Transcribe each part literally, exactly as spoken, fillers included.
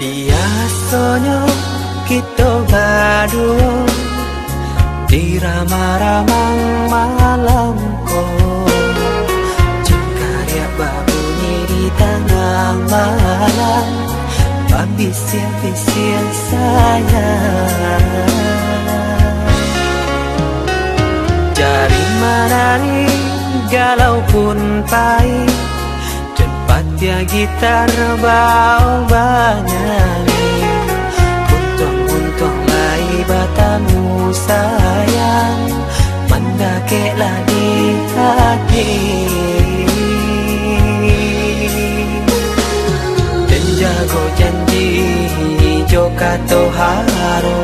Biasonyo kito baduo di ramah-ramah malam ko, jingkariak babunyi di tangah malam, babisiak-bisiak sayang. Jari manari galau pun pai, Jan patiah gitar bao banyanyi, untuang-untuang lai batamu sayang, mandakeklah di hati. Jan jago janji jo kato haro,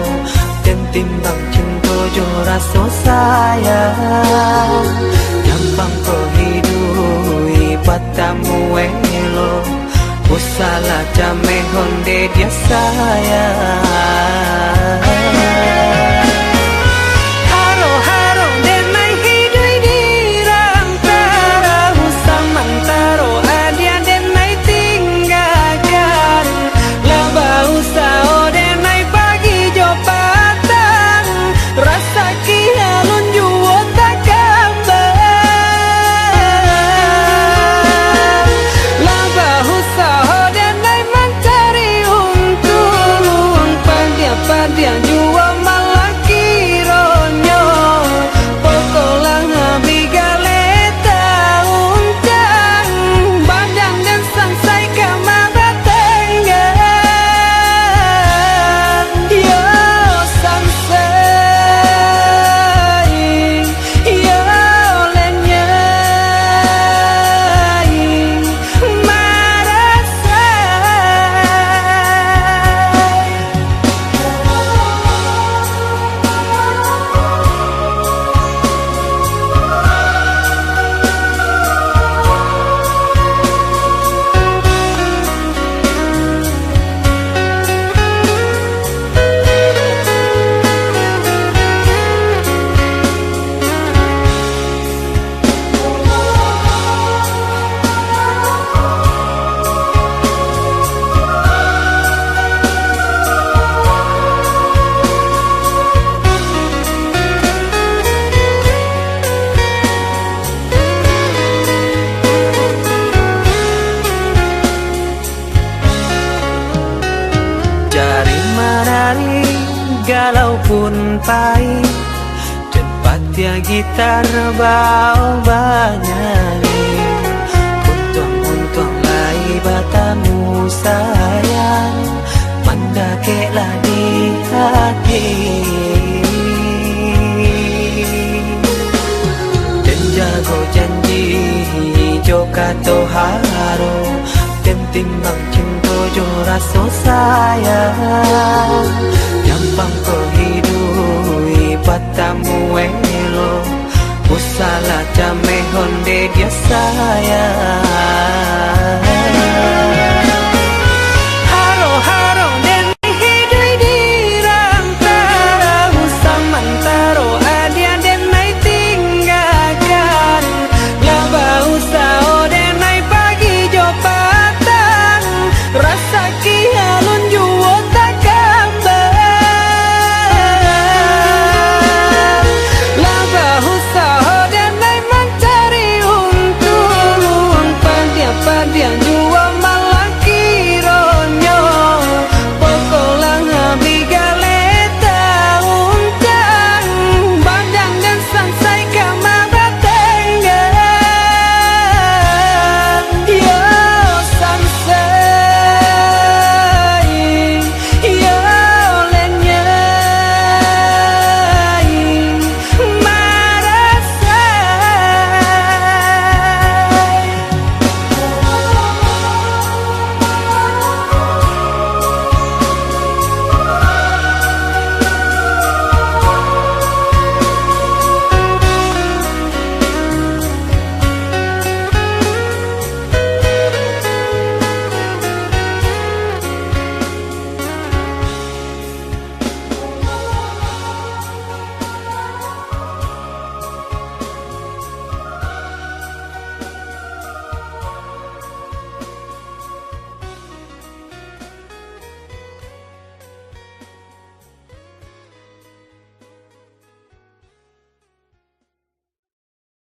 Jan timbang cinto jo raso sayang, nyampang ko hiduik batamu elok, usahlah cameh onde dia sayang. Haro-haro denai hiduik di rantaro, samantaro adia denai tinggakan. Lah bausaho denai pagi jo patang, rasaki alun juo takambang. Lah bausaho denai mancari untuang, padiah-padiah juo malah kironyo. Pokoklah abih galeh tauncang, badan den sansai ka mabatangga. Yo sansai, yo lenyai, marasai. Jari manari galau pun pai, jan patiah gitar bao banyanyi, untuang-untuang lai batamu sayang, mandakeklah di hati. Jan jago janji jo kato haro, jan timbang cinto jo raso sayang, nyampang ko hiduik batamu elok, usahlah cameh onde dia sayang.